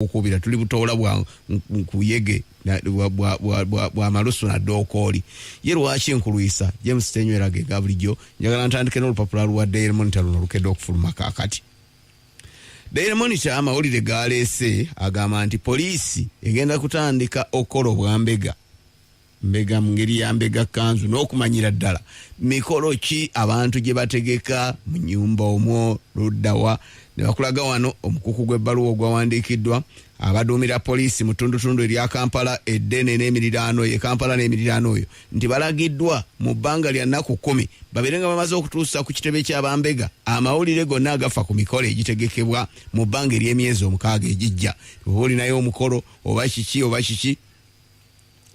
Okubira tuli butoola bwa nkuyege bwa malusu na dookooli. Ye lwaki nkulwisa James Tenywera ge ga bulijjo? Njagala ntandike n'olupapula lwa Daily Monitor luno olukedde okufuluma kaakati. Daily Monitor amawulire galeese agamba nti poliisi egenda kutandika okukola obwambega mbega mu ngeri ya mbega kanzu n'okumanyira ddala mikolo ki abantu gye bategeka mu nyumba omwo luddawa. Ne bakulaga wano omukuku gw'ebbaluwa ogwawandiikiddwa abaduumira poliisi mu ttundutundu erya Kampala eddene n'emiriraano ye Kampala n'emiriraano oyo nti balagiddwa mu bbanga lya nnaku 10 babeere nga bamaze okutuusa ku kitebe ky'abambega amawulire gonna agafa ku mikolo egitegekebwa mu bbanga ery'emyezi 6 egijja. Oba olinayo omukolo oba kiki oba kiki,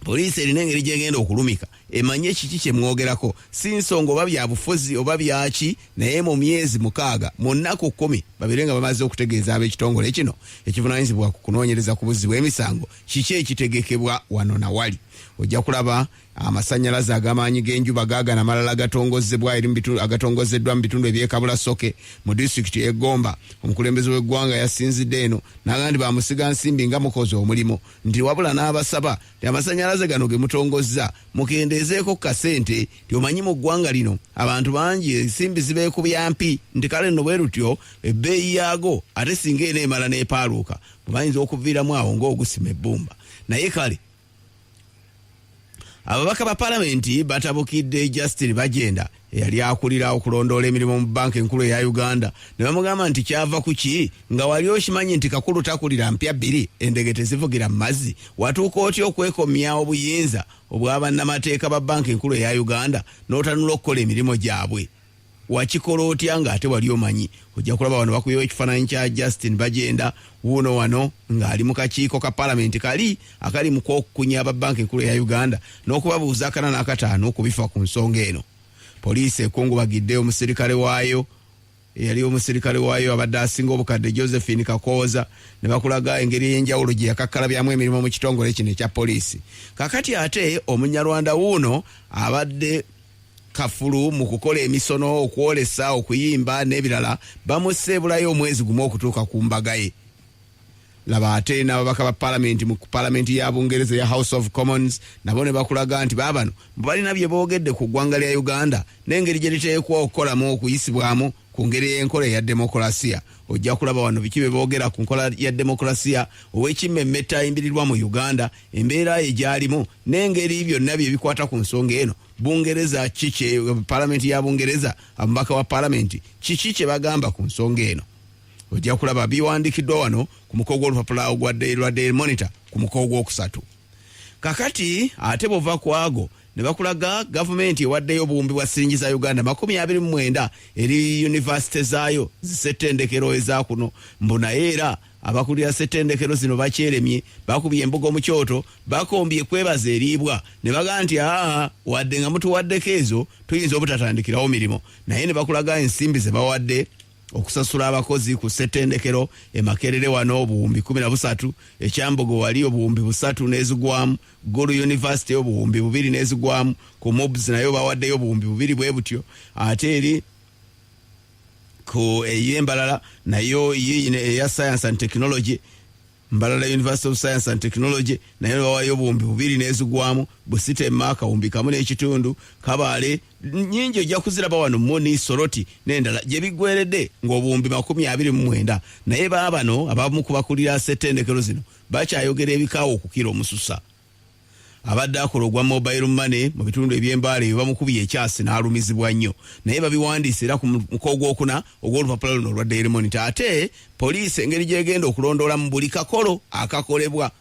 poliisi erina engeri gyegenda okulumika emanye kiki kye mwogerako, si nsonga oba byabufuzi oba byaki, naye mu myezi 6, mu nnaku 10, babeere nga bamaze okutegeeza ab'ekitongole kino ekivunaanyizibwa ku kunoonyereza ku buzzi bw'emisango kiki ekitegekebwa wano na wali. Ojja kulaba amasannyalaze ag'amaanyi g'enjuba gaagano amalala gatongozebwa eri agatongozeddwa mu bitundu eby'e Kabulasoke mu disitulikiti y'e Gomba. Omukulembeze w'eggwanga yasinzidde eno n'agamba nti bamusiga nsimbi nga mukoze omulimu, nti wabula n'abasaba nti amasannyalaze gano ge mutongozza mukendeezeeko ku kasente, nti omanyi mu ggwanga lino abantu bangi ensimbi zibeekubya mpi, nti kale nno bwe lutyo ebbeeyi yaago ate singa eneemala n'epaaluuka bayinza okuviiramu awo ng'ogusima ebbumba. Naye kale ababaka ba palamenti batabukidde Justin Bagyenda eyali akulira okulondoola emirimu mu bbanka enkulu eya Uganda ne bamugamba nti kyava ku ki nga wali okimanyi nti kakulu takulira mpya bbiri, endege tezivugira mu mazzi, watuuka otya okwekomya obuyinza obwa bannamateeka ba bbanka enkulu eya Uganda n'otanula okukola emirimu gyabwe? Wakikola otya ng'ate wali omanyi? Ojja kulaba wano bakubyewo ekifaananyi kya Justin Bagyenda wuuno wano ng'ali mu kakiiko ka palamenti kali akali mu kwokukunya aba bbanka enkulu eya Uganda n'okubabuuza 405 ku bifa ku nsonga eno. Poliisi ekungubagidde omusirikale waayo eyali omusirikale waayo abadde asinga obukadde Josephine Kakooza ne bakulaga engeri ey'enjawulo gye yakakkalabyamu emirimu mu kitongole kino ekya poliisi. Kakati ate Omunyarwanda wuuno abadde kafulu mu kukola emisono, okwolesa, okuyimba n'ebirala bamusse ebulayo omwezi gumu okutuuka ku mbaga ye. Laba ate n'ababaka ba palamenti mu palamenti ya Bungereza eya House of Commons nabo ne bakulaga nti baabano balina bye boogedde ku ggwanga lya Uganda n'engeri gye liteekwa okukolamu okuyisibwamu ku ngeri y'enkola eya demokulasiya. Ojja kulaba wano biki bye boogera ku nkola ya demokulasiya, ow'ekimmemmette ayimbirirwa mu Uganda, embeera ye gy'alimu n'engeri byonna bye bikwata ku nsonga eno. Bungereza kiki, palamenti ya Bungereza, ababaka wa palamenti kiki kye bagamba ku nsonga eno? Ojja kulaba biwandiikiddwa wano ku muko gw'olupapula ogwa lwa Daily Monitor ku muko ogwokusatu. Kakati ate bw'ova ku ago ne bakulaga gavumenti ewaddeyo obuwumbi bwa siringi za Uganda 29 eri yunivasite zaayo zisettendekero eza kuno, mbu naye era abakulira ssettendekero zino bakyeremye, bakubye embugo mu kyoto, bakombye kwebaza eriibwa ne bagamba nti aa wadde nga mutuwaddeko ezo tuyinza obutatandikirawo mirimu, naye ne bakulaga ensimbi ze bawadde okusasula abakozi ku ssettendekero e Makerere wano obuwumbi 13, e Kyambogo wali obuwumbi 3 n'ezigwamu, Gulu University obuwumbi 2 n'ezigwamu, ku MUBS nayo bawaddeyo obuwumbi 2 bwe butyo, ate eri ku ey'Embalala nayo yiino eya Science and Technology, Mbalala University of Science and Technology nayo bawayo obuwumbi 2 n'ezigwamu, Busitema akawumbi 1 n'ekitundu, Kabaale nyingi ojja kuziraba wano, Muni, Soroti n'endala gye biggweredde ng'obuwumbi 29. Naye baabano abamu ku bakulira ssettendekero zino bakyayogera ebikaawa okukira omususa. Abadde akola ogwa mobile money mu bitundu eby'Embaale ebyo bamukubye ekyasi n'alumizibwa nnyo, naye babiwandiise era ku muko ogwokuna ogw'olupapula luno olwa Daily Monitor. Ate poliisi engeri gy'egenda okulondoola mu buli kakolo akakolebwa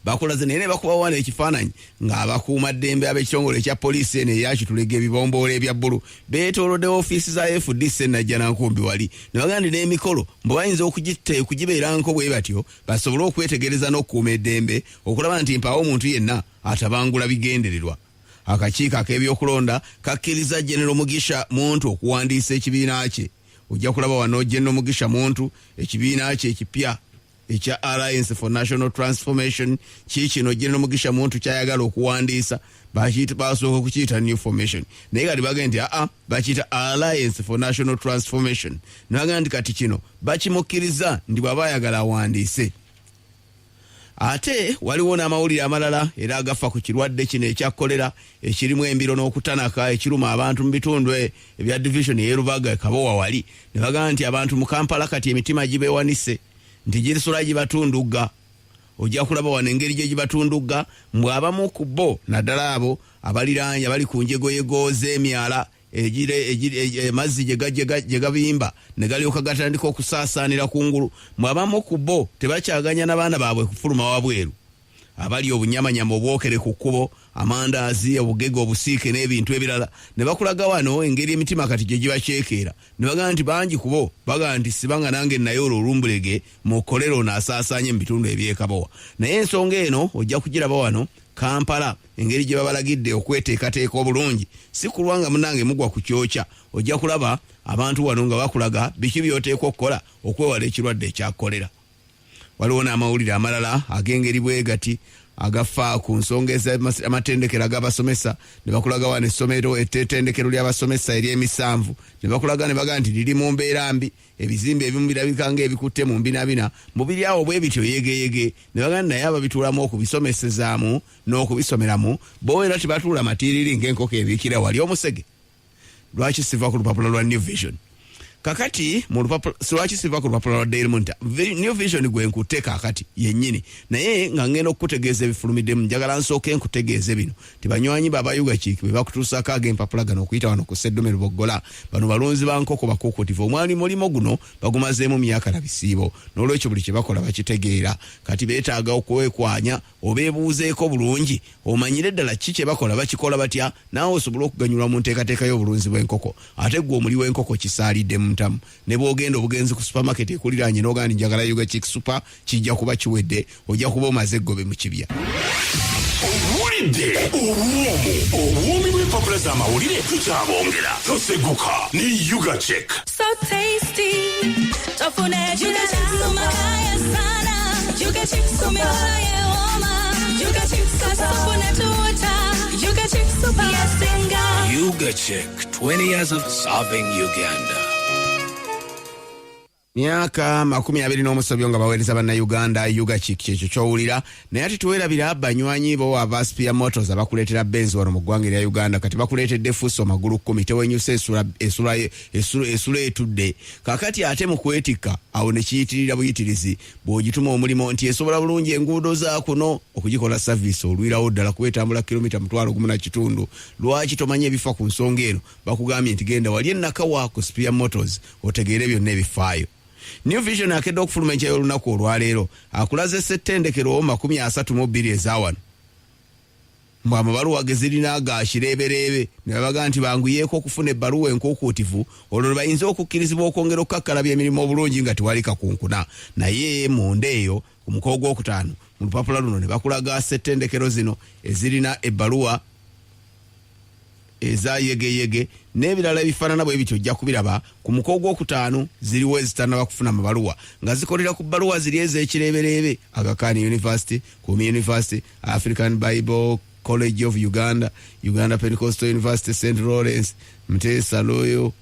bakulaze, naye ne bakuba wano ekifaananyi ng'abakuumaddembe ab'ekitongole ekya poliisi eno eya Kitulege ebibomboola ebya bbulu beetoolodde ofiisi za FDC e Najjanankumbi wali ne bagamba nti n'emikolo mbu bayinza okugibeeranko bwe batyo basobole okwetegereza n'okukuuma eddembe okulaba nti mpaawo omuntu yenna atabangula bigendererwa. Akakiiko ak'ebyokulonda kakkiriza Genero Mugisha Muntu okuwandiisa ekibiina kye. Ojja kulaba wano Genero Mugisha Muntu ekibiina kye ekipya. Ekya Alliance for National Transformation kiikino General Mugisha Muntu kyayagala okuwandiisa. Basooka okukiyita New Formation, naye kati bagenda nti aa, bakiyita Alliance for National Transformation. Nibagamba nti kati kino bakimukkiriza nti bw'aba ayagala awandiise. Ate waliwo n'amawulire amalala era agafa ku kirwadde kino ekya kolera ekirimu embiro n'okutanaka, ekiruma abantu mu bitundu ebya division ey'e Rubaga, Kabowa wali. Ne bagamba nti abantu mu Kampala kati emitima gibeewanise nti girisula gibatundugga. Ojja kulaba wano engeri gye gibatundugga, mbwe abamu ku bo, naddala abo abaliraanye abali ku njegoyego z'emyala amazzi gye gabimba ne galyoka gatandika okusaasaanira kungulu, mwe abamu ku bo tebakyaganya n'abaana baabwe kufuluma wabweru. Abali obunyamanyama obwokere ku kkubo, amandaazi, obugege obusiike n'ebintu ebirala, ne bakulaga wano engeri emitima kati gye gibakyekeera. Ne bagamba nti bangi ku bo bagamba nti sibanga nange naye olwo olumbulege mu kolera ono asaasaanye mu bitundu ebyekabowa. Naye ensonga eno ojja kugiraba wano Kampala, engeri gye babalagidde okweteekateeka obulungi, si kulwa nga munange mugwa ku kyokya. Ojja kulaba abantu wano nga bakulaga biki by'oteekwa okukola okwewala ekirwadde ekya kolera. Waliwo n'amawulire amalala ag'engeri bwe gati agafa ku nsonga ez'amatendekero ag'abasomesa. Ne bakulaga wano essomero, ettendekero ly'abasomesa ery'emisanvu, ne bakulaga ne bagamba nti liri mu mbeera mbi. Ebizimbe ebimu birabika ng'ebikutte mu mbinabina mu biri awo bwe bityo yegeyege. Ne bagamba naye ababituulamu okubisomesezaamu n'okubisomeramu bo era tebatuula matiiriri ng'enkoko ebiikira wali omusege. Lwaki siva ku lupapula lwa New Vision kakati mu lupapula? Lwaki siva ku lupapula lwa Daily Monitor? New Vision gwe nkutte kakati yennyini, naye nga ngenda okukutegeeza ebifulumiddemu, njagala nsooke nkutegeeze bino ti banywanyi baba Ugachick be bakutuusaako ag'empapula gano okuyita wano ku Seddume Luboggola. Bano balunzi ba nkoko bakuukutivu. Omwali mulimo guno bagumazeemu myaka na bisiibo, n'olwekyo buli kye bakola bakitegeera. Kati beetaaga okwekwanya obeebuuzeeko bulungi, omanyire ddala ki kye bakola, bakikola batya, naawe osobole okuganyulwa mu nteekateeka y'obulunzi bw'enkoko. Ate ggwe omuli w'enkoko kisaalidde mu ntamu, ne bw'ogenda obugenzi ku supermarket ekuliraanye n'ogamba nti njagala Ugachick Super, kijja kuba kiwedde, ojja kuba omaze eggobe mu kibya. Owulidde obuwoomu, obuwoomi bw'empapula z'amawulire tukyabongera. Toseguka ne Ugachek. So tasty. Tofune Yuga Chips makaya sana. Yuga Chips kumikolo ye woma. Yuga Chips kasupu na tuta. Yuga Chips super yasinga. Yuga Chick, 20 years of serving Uganda. Myaka 20 n'omusobyo nga baweereza Bannayuganda. Ugachik kyekyo kyowulira. Naye ate tuwerabira banywanyi bo aba Spear Motors abakuleetera Benz wano mu ggwanga erya Uganda. Kati bakuleetedde Fuso magulu 10, tewenyusa esula etudde. Kakati ate mu kwetikka awo ne kiyitirira buyitirizi, bw'ogituma omulimu nti esobola bulungi enguudo za kuno okugikola service, olwirawo ddala kuba etambula kilomita 1500. Lwaki tomanyi ebifa ku nsonga eno? Bakugambye nti genda wali enakawa ku Spear Motors otegeere byonna ebifaayo. New Vision akedde okufuluma enkya y'olunaku olwaleero akulaze ssettendekero 32 ezawano, mbw amabaluwa ge zirina ga kireebereebe, ne babaga nti banguyeeko okufuna ebbaluwa enkuukuutivu, olwo lwe bayinza okukkirizibwa okwongera okukakkalabya emirimu obulungi nga tewali kakunkuna. Naye munda eyo ku mukono gwokutaano mu lupapula luno ne bakulaga ssettendekero zino ezirina ebbaluwa eza yegeyege n'ebirala ebifaanana bwe bityo. Ojja kubiraba ku muko gwokutaano. Ziriwo ezitannaba kufuna mabaluwa nga zikolera ku bbaluwa ziri ez'ekireebereebe: Aga Khan University, Kumi University, African Bible College of Uganda, Uganda Pentecostal University, St Lawrence, Mutesa Royal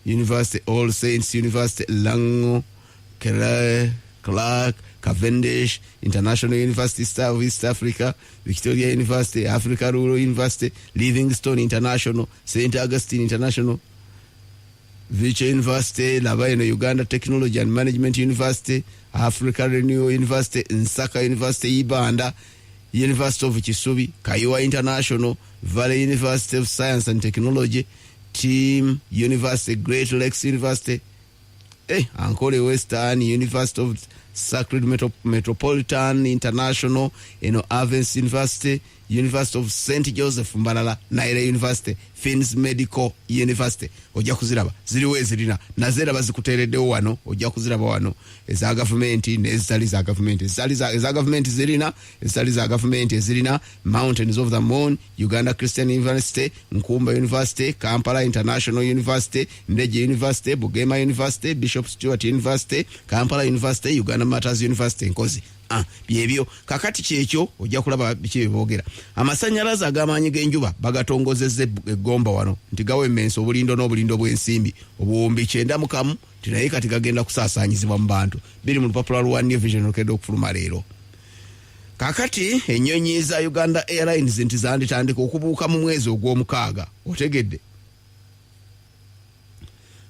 University, All Saints University, Lango, Clark, Cavendish International University, Star of East Africa, Victoria University, Africa Rural University, Livingstone International, St Augustine International, Virtual University, laba eno Uganda Technology and Management University, Africa Renewal University, Nsaka University, Ibanda, University of Kisubi, Kaiwa International, Valley University of Science and Technology, Team University, Great Lakes University, Ankole Western, University of Sacred Metropolitan International, eno Avens University. University of St Joseph Mbarara, Nile University, Fins Medical University. Ojja kuziraba ziriwo ezirina nazo era bazikuteereddewo wano, ojja kuziraba wano eza gavumenti n'ezitali za gavumenti. Eza gavumenti zirina, ezitali za gavumenti ezirina Mountains of the Moon, Uganda Christian University, Nkumba University, Kampala International University, Ndejje University, Bugema University, Bishop Stuart University, Kampala University, Uganda Martyrs University Nkozi. Ah, byebyo kakati kyekyo ojja kulaba biki byeboogera. Amasannyalaze ag'amaanyi g'enjuba bagatongozezza eggomba wano nti gawemmensa obulindo n'obulindo bw'ensimbi obuwumbi 91, nti naye kati gagenda kusaasaanyizibwa mu bantu. Biri mu lupapula lwa New Vision olukedde okufuluma leero. Kakati ennyonyi za Uganda Airlines nti zanditandika okubuuka mu mwezi ogw'omukaaga, otegedde,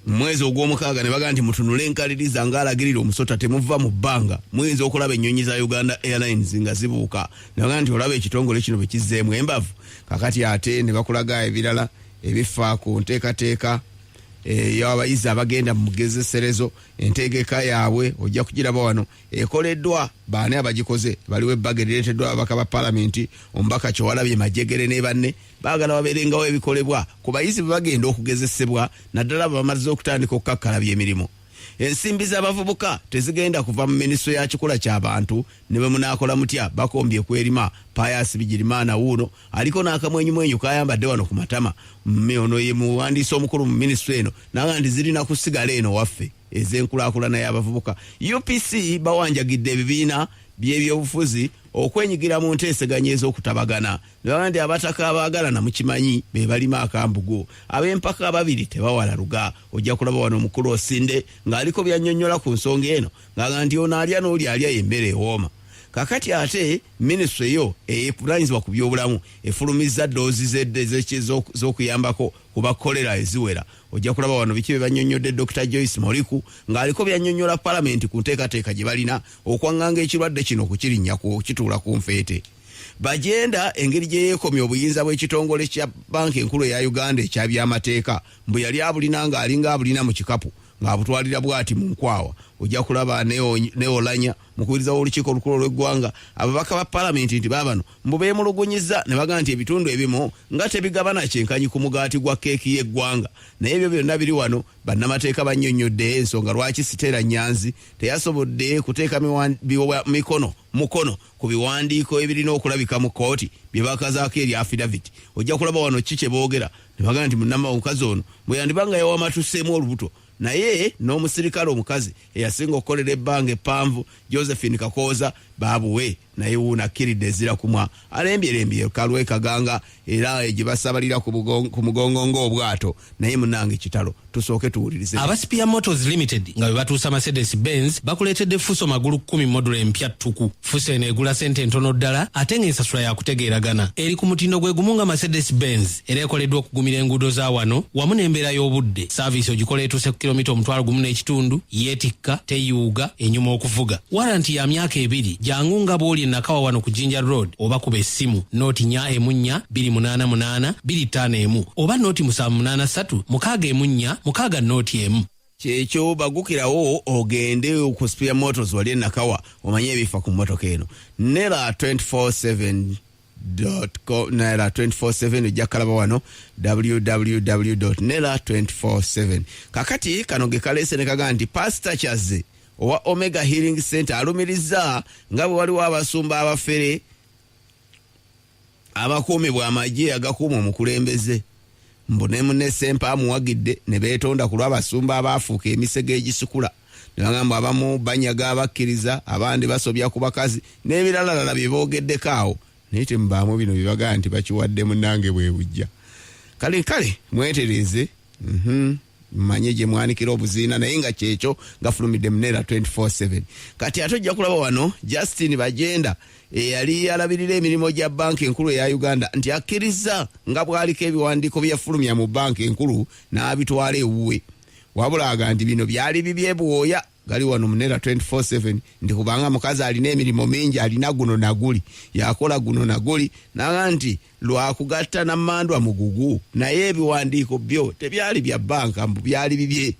mu mwezi ogw'omukaaga. Ne bagaa nti mutunule enkaliriza ng'alagirira omusota, temuva mu bbanga, muyinza okulaba ennyonyi za Uganda Airlines nga zibuuka. Ne bagaa nti olaba ekitongole kino bwe kizzeemu embavu. Kakati ate ne bakulaga ebirala ebifa ku nteekateeka ey'abayizi abagenda mu mugezeserezo. Entegeka yaabwe ojja kugiraba wano ekoleddwa baani, abagikoze baliwo. Ebbaga erireeteddwa ababaka ba palamenti, omubaka Kyewalabye Majegere ne banne baagala wabeerengawo ebikolebwa ku bayizi bwe bagenda okugezesebwa, naddala bwe bamaze okutandika okukakkalabya emirimu. Ensimbi z'abavubuka tezigenda kuva mu minisitule ya kikula ky'abantu ne bwe munaakola mutya, bakombye kwerima. Pius Bigirimana wuuno aliko n'akamwenyumwenyu kayambadde wano ku matama. Ono ye muwandiisi omukulu mu minisitule eno, naga nti zirina kusigala eno waffe ez'enkulaakulana y'abavubuka. UPC bawanjagidde ebibiina by'ebyobufuzi okwenyigira mu nteeseganya ez'okutabagana. Ne baga nti abataka abaagalana mukimanyi be balima akambugu, ab'empaka ababiri tebawala luga. Ojja kulaba wano omukulu Osinde ng'aliko byannyonnyola ku nsonga eno, ng'aga nti ono alya n'oli alya emmere ewooma. Kakati ate minisitule yo evunanyizibwa ku byobulamu efulumizza doozi z'okuyambako ku bakolera eziwera. Ojja kulaba wano biki bye bannyonnyodde. Dr Joyce Moriku ng'aliko byannyonnyola palamenti ku nteekateeka gye balina okwaŋŋanga ekirwadde kino okukirinnya kituula ku nfeete. Bagenda engeri gye yeekomya obuyinza bw'ekitongole kya banka enkulu eya Uganda ekya byamateeka, mbu yali abulina ng'alinga abulina mu kikapu, ng'abutwalira bw'ati mu nkwawa. Ojja kulaba neolanya mukubiriza w'olukiiko olukulu olw'eggwanga, ababaka ba palamenti nti baabano mbu beemulugunyiza ne bagaa nti ebitundu ebimu nga tebigabana kyenkanyi ku mugaati gwa keeki y'eggwanga. Naye ebyo byonna biri wano. Bannamateeka bannyonnyodde ensonga lwaki Siteera Nyanzi teyasobodde kuteeka mikono mukono ku biwandiiko ebirina okulabika mu kkooti bye bakazaako eri affidavit. Ojja kulaba wano ki kye boogera ne bagaa nti munnama omukazi ono bwe yandiba nga yawamatuseemu olubuto. Naye n'omusirikale omukazi eyasinga okukolera ebbanga eppanvu, Josephine Kakooza baabuwe, naye wuuno akkiridde ezira kumwa, alembyerembye kalwe kaganga era gye basabalira ku mugongo ng'obwato. Naye munange kitalo, tusooke tuwulirize. Aba Spear Motors Limited nga bwe batuusa Mercedes Benz bakuleetedde Fuso magulu 10 model empya ttuku. Fuso eno egula sente ntono ddala ate ng'ensasula yakutegeeragana. Eri ku mutindo gwe gumu nga Mercedes Benz era ekoleddwa okugumira enguudo za wano wamu n'embeera y'obudde. Saaviisi ogikola etuuse ku kilomita 1500, yeetikka, teyuuga, enyuma okuvuga. Waranti ya myaka 2. Jangu nga bw'oli e Nakawa wano ku Jinja Road oba kuba essimu 044 288 251 oba 0783 614 601. Kyekyo, bagukirawo ogende ku Spear Motors wali e Nakawa omanye ebifa ku mmotoka eno. Nera 247 nera 247, ojja kalaba wano www nera 247. Kakati kano ge kaleese ne kagaa nti Pasita Kyaze owa Omega Healing Center alumiriza nga bwe waliwo abasumba abafere abakuumibwa amagye agakuuma omukulembeze, mbu ne munne Sempa amuwagidde ne beetonda ku lw'abasumba abaafuuka emisego egisikula. Ne bagamba abamu banyaga abakkiriza, abandi basobya ku bakazi n'ebiralalala bye boogeddeko awo, naye temubaamu bino bye bagaa nti bakiwadde munnange bwe bujja. Kale kale mwetereeze, manye gye mwanikira obuziina. Naye nga kyekyo gafulumidde munera 24/7. Kati ate ojja kulaba wano Justin Bagenda eyali alabirira emirimu gya banka enkulu eya Uganda nti akkiriza nga bw'aliko ebiwandiiko bye yafulumya mu banka enkulu n'abitwala ewuwe, wabula aga nti bino byali bibye bwoya. Gali wano munera 24/7 nti kubanga mukazi alina emirimu mingi, alina guno naguli, yakola guno naguli, naga nti lwakugatta nammandwa mugugu, naye ebiwandiiko byo tebyali bya banka, mbu byali bibye.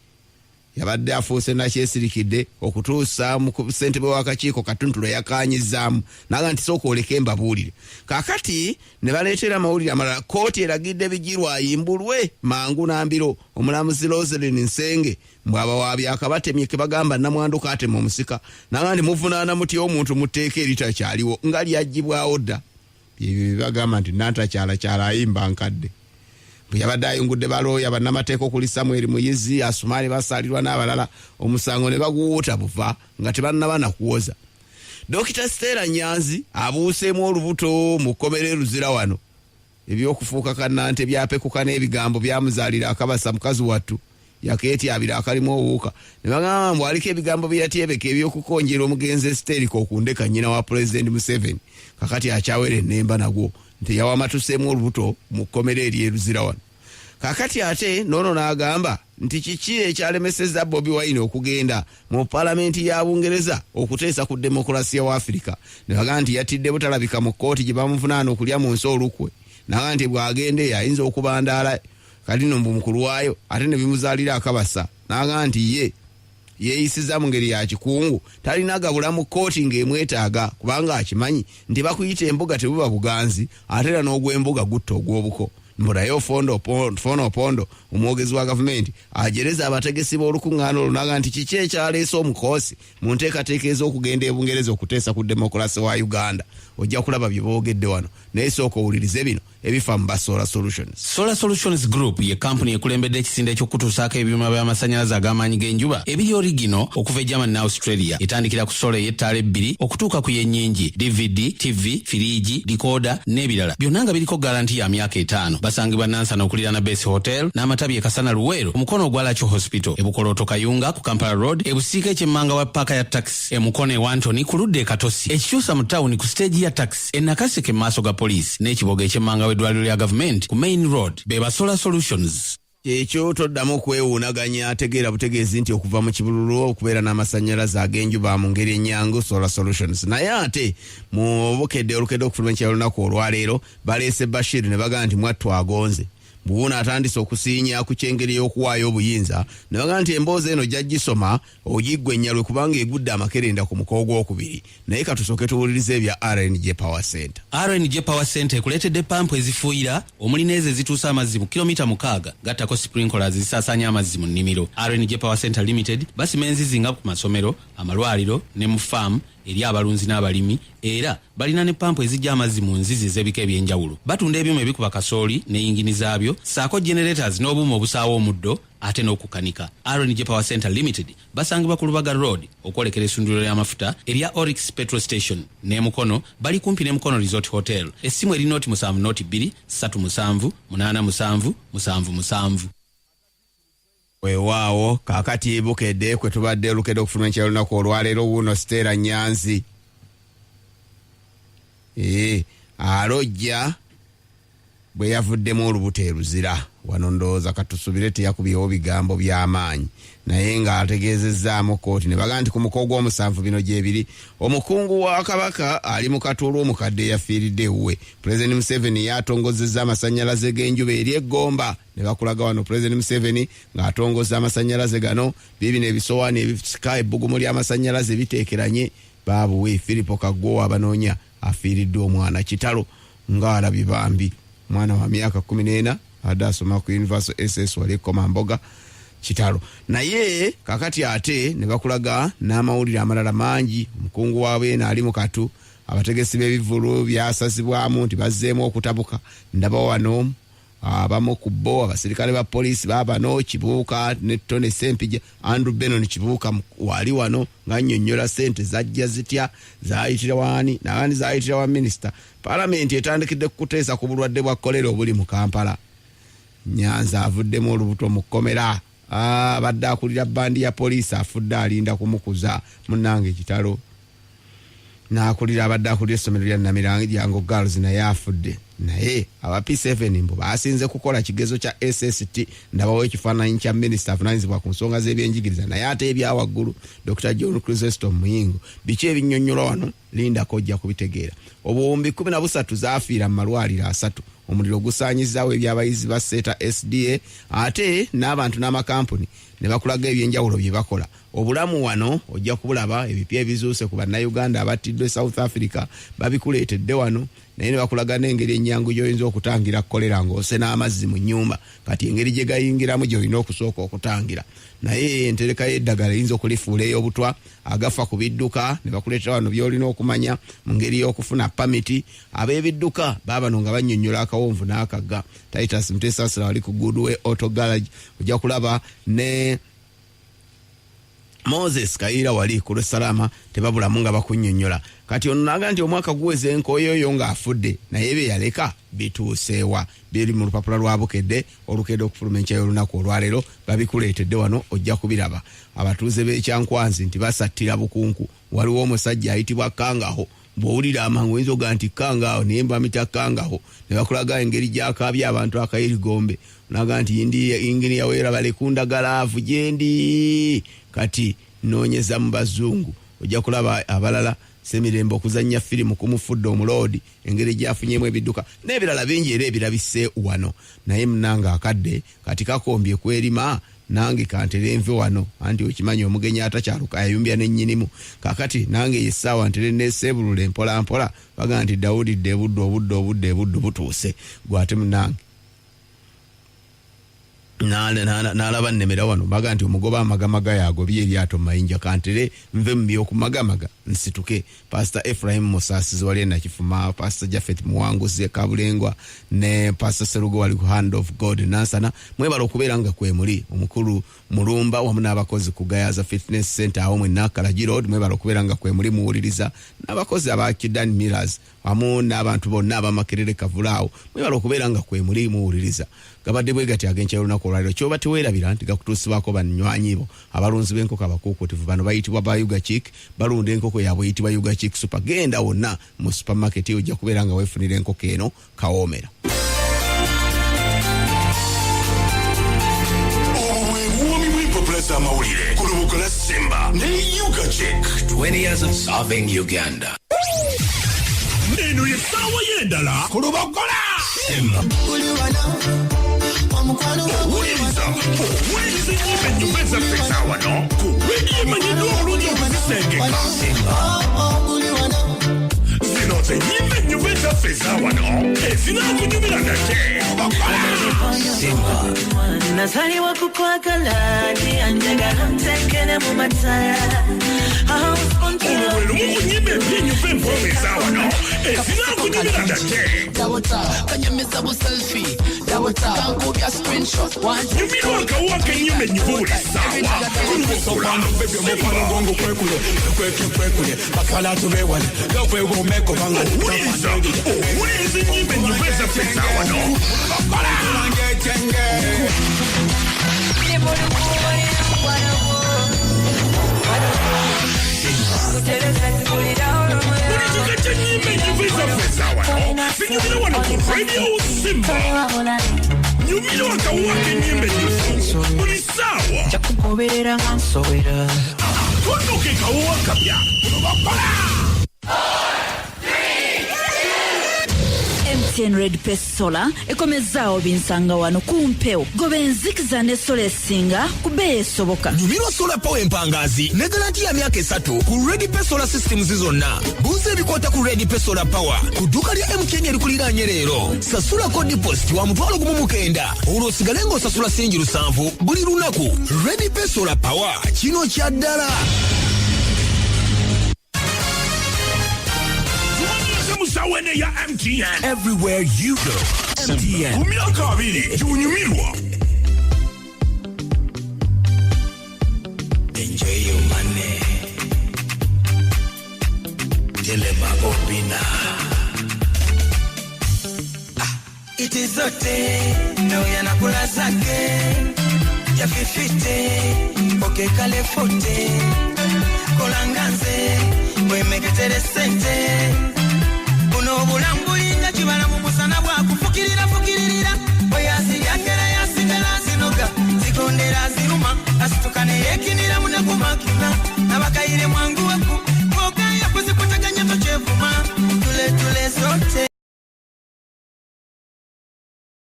Yabadde afuuse nakyesirikidde okutuusa mu ssentebe w'akakiiko Katuntu lwe yakaanyizaamu naga nti sooka oleke mbabuulire. Kaakati ne baleetera amawulire amalala. Kkooti eragidde Bigirwa ayimbulwe mangu na mbiro. Omulamuzi Roselyn Nsenge mbu abawaabi akabatemye ke bagamba nnamwandu kaatema omusika naga nti muvunaana mutya omuntu mu tteeka eritakyaliwo nga lyaggyibwawo dda. Byebyo bye bagamba nti nantakyalakyala ayimba nkadde. Bwe yabadde ayungudde balooya bannamateeka okuli Samuel Muyizi, Asumaani Basaalirwa n'abalala omusango ne baguwuuta buva nga tebannaba na kuwoza. Dokita Stella Nyanzi abuuseemu olubuto mu kkomera e Luzira wano. Eby'okufuuka kannante byapekuka n'ebigambo byamuzaalira akabasa mukazi wattu yakeetyabira akalimu obuwuka ne bagamba mbu aliko ebigambo bye yatyebeka eby'okukonjera omugenzi Esiteeri Kokundeka nnyina wa Pulezidenti Museveni kakati akyawera ennemba nagwo nti yawamatuseemu olubuto mu kkomera ery'e Luzira wano. Kakati ate n'ono n'agamba nti kiki ekyalemesezza Bobi Wine okugenda mu palamenti ya Bungereza okuteesa ku demokulasiya wa Afirika ne bagamba nti yatidde butalabika mu kkooti gye bamuvunaana okulya mu nsi olukwe n'agamba nti bw'agenda eyo ayinza okubandaala kati no mbu mukulwayo ate ne bimuzaalira akabasa n'agamba nti ye yeeyisiza mu ngeri ya kikungu talina gabula mu kkooti ng'emwetaaga kubanga akimanyi nti bakuyita embuga tebuba buganzi ate era n'ogw'embuga gutta ogw'obuko. Mbu naye Ofondo Opondo omwogezi wa gavumenti ajereza abategesi b'olukuŋŋaana olwo n'agamba nti kiki ekyaleese omukoosi mu nteekateeka ez'okugenda e Bungereza okuteesa ku demokulasi wa Uganda. Ojja kulaba bye boogedde wano naye sooka owulirize bino ebifa mu ba Solar Solutions. Solar Solutions Group ye kampuni ekulembedde ekisinde eky'okukutuusaako ebyuma by'amasannyalaze ag'amaanyi g'enjuba ebiri origino okuva e Germany ne Australia. Etandikira ku sola ey'ettaala ebbiri okutuuka ku y'ennyingi, DVD, TV, firiigi, dikooda n'ebirala byonna nga biriko garanti ya myaka etaano. Basangibwa Nansana okuliraana Base Hotel n'amatabi e Kasana Luweero ku mukono ogwa Lakyo Hospital, e Bukolooto Kayunga ku Kampala Road, e Busiika eky'emmanga wa ppaaka ya takisi, e Mukono e Wantoni ku ludda e Katosi, e Kikyusa mu tawuni ku siteegi ya takisi, e Nakaseke mu maaso ga poliisi n'e Kiboga eky'emmanga w'eddwaliro lya gavumenti ku Main Road. Be ba Solar Solutions. Kyekyo toddamu kwewuunaganya, tegeera butegeezi nti okuva mu kibululu okubeera n'amasannyalaze ag'enjuba mu ngeri ennyangu Solar Solutions. Naye ate mu Bukedde olukedde okufuluma enkya y'olunaku olwaleero baleese Bashir ne bagamba nti mwattu agonze. Wuuno atandise okusiinya ku ky'engeri y'okuwaayo obuyinza ne bagamba nti emboozi eno ojja gisoma ogiggwe ennyalwe kubanga egudde amakerenda ku muko ogwokubiri. Naye katusooke tuwulirize ebya RNJ Power Center. RNJ Power Center ekuleetedde pampu ezifuuyira omuli n'ezo ezituusa amazzi mu kilomita 6 gattako sprinklers ezisaasaanya amazzi mu nnimiro. RNJ Power Center Limited basima enzizi nga ku masomero, amalwaliro ne mu faamu eri abalunzi n'abalimi era balina ne pampu ezijja amazzi mu nzizi ez'ebika eby'enjawulo. Batunda ebyuma ebikuba kasooli ne yingini zaabyo ssaako generators n'obuuma obusaawa omuddo ate n'okukanika. RNJ Power Center Limited basangibwa ku Lubaga Road okwolekera essundiro ly'amafuta erya Oryx Petrol Station ne Mukono bali kumpi ne Mukono Resort Hotel. Essimu eri 0 7 0 2 3 7 8 7 7 7. Weewaawo kaakati Bukedde kwe tubadde olukedde okufuluma enkya y'olunaku olwaleero. Wuuno Stella Nyanzi ee alojja bwe yavuddemu olubuto e Luzira. Wano ndowooza katusubire teyakubyewo bigambo by'amaanyi naye ng'ategeezezzaamu kkooti ne bagamba nti ku muko ogw'omusanvu bino gyebiri. Omukungu wa Kabaka ali mu katuulu omukadde eyafiiridde ewuwe. Pulezidenti Museveni yatongozezza amasannyalaze g'enjuba eri Eggomba ne bakulaga wano Pulezidenti Museveni ng'atongoza amasannyalaze gano. Biibino ebisowaani ebisika ebbugumu ly'amasannyalaze biteekeranye. Baabuwe Filipo Kaggwa abanoonya afiiriddwa omwana. Kitalo ng'alabye bambi mwana wa myaka 14 abadde asoma ku Universal SS wali Komamboga. Kitalo. Naye kakati ate ne bakulaga n'amawulire amalala mangi. Omukungu wa Beene ali mu katu, abategesi b'ebivvulu byasazibwamu nti bazzeemu okutabuka. Ndaba wano abamu ku bo abasirikale ba poliisi baabano Kibuuka ne Tony Sempija. Andrew Benon Kibuuka wali wano ng'annyonnyola ssente zajja zitya, zaayitira waani nabandi zaayitira wa minisita. Palamenti etandikidde kukuteesa ku bulwadde bwa kolera obuli mu Kampala. Nyanza avuddemu olubuto mu kkomera. Abadde akulira bandi ya poliisi afudde alinda kumukuza. Munnange kitalo. N'akulira abadde akulira essomero lya Namirango Girls naye afudde. Naye aba P7 mbu basinze kukola kigezo kya SST. Ndabawo ekifaananyi kya minisita avunaanyizibwa ku nsonga z'ebyenjigiriza naye ate ebyawaggulu Dr John Chrysostom Muyingo. Biki ebinnyonnyolwa wano? Lindako ojja kubitegeera. Obuwumbi 13 zaafiira mu malwaliro asatu. Omuliro gusaanyizaawo ebyabayizi ba Seeta SDA ate n'abantu n'amakampuni. Ne bakulaga ebyenjawulo bye bakola. Obulamu wano ojja kubulaba, ebipya ebizuuse ku Bannayuganda abattiddwa e South Africa babikuleetedde wano, naye ne bakulaga n'engeri ennyangu gy'oyinza okutangira kolera ng'osena amazzi mu nnyumba. Kati engeri gye gayingiramu gy'olina okusooka okutangira, naye entereka y'eddagala eyinza okulifuula ey'obutwa. Agafa ku bidduka ne bakuleetera wano by'olina okumanya mu ngeri y'okufuna pamiti. Ab'ebidduka baabano nga bannyonnyola akawonvu n'akagga. Titus Mutesasira wali ku Goodway Auto Garage, ojja kulaba ne Moses Kayiira wali ku Lwesalama, tebabulamu nga bakunnyonnyola. Kati ono naga nti omwaka guweze enkooyoyo ng'afudde, naye bye yaleka bituuseewa? Biri mu lupapula lwa Bukedde olukedde okufuluma enkya y'olunaku olwaleero, babikuleetedde wano, ojja kubiraba. Abatuuze b'Ekyankwanzi nti basattira bukunku. Waliwo omusajja ayitibwa Kangaho, bw'owulira amangu oyinza ogaa nti Kangaawo, naye mbamita Kangaho. Ne bakulaga engeri gy'akaabya abantu akayirigombe, naga nti inginiya weera balekundagala gyendi kati noonyeza mu bazungu. Ojja kulaba abalala, Semirembe okuzannya firimu kumufudde omuloodi, engeri gyafunyemu ebidduka n'ebirala bingi era ebirabise wano. Naye munange akadde kati kakombye kwerima, nange kantere nve wano, anti okimanyi omugenyi atakyaluka yayumbya nennyinimu. Kakati nange yessaawa ntere neseebulula empolampola. Baga nti dawulidde ebuddu, obudde obudde ebuddu butuuse. Gwate munange n'alaba nnemera wano, baga nti omugoba amagamaga yagobye eryato mu mayinja. Kantere nve mu byokumagamaga nsituke. Pastor Ephraim Musaasizi wali Nakifuma, Pastor Jafet Muwanguzi Kabulengwa ne Pastor Serugo wali ku Hand of God Nansana, mwebala okubeera nga kwemuli. Omukulu Mulumba wamu n'abakozi ku Gayaza Fitness Center awo mwenna Kalagi Road, mwebala okubeera nga kwemuli muwuliriza, n'abakozi aba Kidan Millers wamu n'abantu bonna abamakerere Kavulaawo, mwebala okubeera nga kwemuli muwuliriza. Gabadde bwe gati ag'enkya y'olunaku olwaliro. Kyoba teweerabira nti gakutuusibwako banywanyi bo abalunzi b'enkoko abakuukuutivu. Bano bayitibwa ba Ugachik, balunda enkoko yaabwe eyitibwa Ugachik Super. Genda wonna mu supermarket ojja kubeera nga weefunira enkoko eno kawoomera. Obwo bwe buwoomi bw'empapula z'amawulire ku Lubukola Simba ne Ugachik. 20 years of serving Uganda. Eno y'essaawa y'endala ku Lubogola. Owuliriza owuliriza ennyimba ennyumba ezaffe eza wano ku rediyo emanyiddwa obulungi okuzisengeka. Zino ze nnyimba ennyumba ezaffe eza wano ezinaakunyumira nate. Nazaliwa kukwagala, anjagala ntekere mu matala. Olwo lwe lumu ku nnyimba empya ennyumba empoomu eza wano ezinaakunyumira nate. Kanyumiza bu selfie, kankubya screenshot. Nyumirwa akawuwa k'ennyimba ennyuvu buli ssaawa ku Lubogola Simba. Owuliriza owuliriza ennyimba ennyuvu ezaffe eza wano. Buli kika ky'ennyimba ennyuvu ezaffe eza wano zinyumira wano ku Radio Simba. Nyumirwa akawuwa k'ennyimba ennyuvu buli ssaawa. Njakugoberera nga nsowera. Kono ke kawuwa kapya Lubogola. MTN Red Pay Solar ekomezaawo binsanga wano ku mpewo. Goba enzikiza ne sola esinga ku bbeeyi esoboka. Nyumirwa solar power empangazi ne garanti ya myaka 3 ku Redpay Solar Systems zonna. Buuza ebikwata ku Redpay Solar Power ku dduuka lya MTN erikuliraanye leero. Sasulako deposit wa 1,090, olwo osigale ng'osasula siringi 7 buli lunaku. Redpay Solar Power, kino kya ddala. Musawo eno ya MTN. Everywhere you go, MTN. Ku myaka 20 gy'onyumirwa. Enjoy your money. Jelema Obina. Iti zote ndo yanakula zake ya fifite okekale fote kolanganze bwemeketere sente buno obulamu bulinga kibala mu musana bwakufukirira fukiririra oyaziryakera yasigala zinoga zigondera ziruma asituka neyekinira munakumakina nabakayire mwangu waku bwogaya kuzikuteganya.